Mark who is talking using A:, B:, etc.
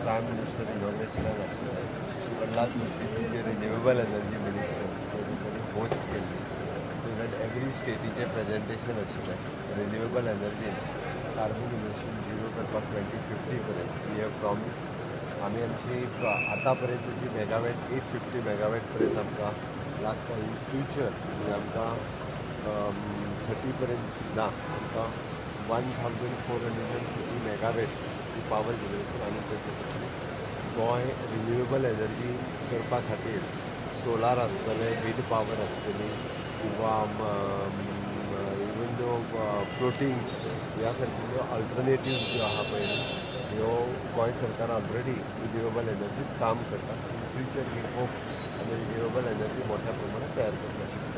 A: Prime minister इनॉग्रेशनाक आशिल्ले. प्रल्हाद जोशी जे renewable energy minister, तांणी host केल्ली. सो that every स्टेटीचें प्रेजेंटेशन आशिल्लें. रिन्युएबल एनर्जीन कार्बन इमिशन झिरो करपाक 2050 पर्यंत we have promise. आमी आमची आतां पर्यंत जी मेगावॅट, 850 मेगावॅट पर्यंत आमकां लागता. इन फ्युचर म्हणजे आमकां 30 पर्यंत सुद्दां आमकां 1430 megawatts ही पावर जनरेशन आनी करचें पडटलें. गोंय रिन्युएबल एनर्जी करपा खातीर सोलार आसतलें, विंड पावर आसतली किंवा इवन दो फ्लोटींग ह्या सारकिल्ल्यो अल्टरनेटिव्ह ज्यो आहा पळय न्ही, ह्यो गोंय सरकार ऑलरेडी रिन्युएबल एनर्जीत काम करता. इन फ्युचर we hope आमी रिन्युएबल एनर्जी मोठ्या प्रमाणात तयार करपाक शकता.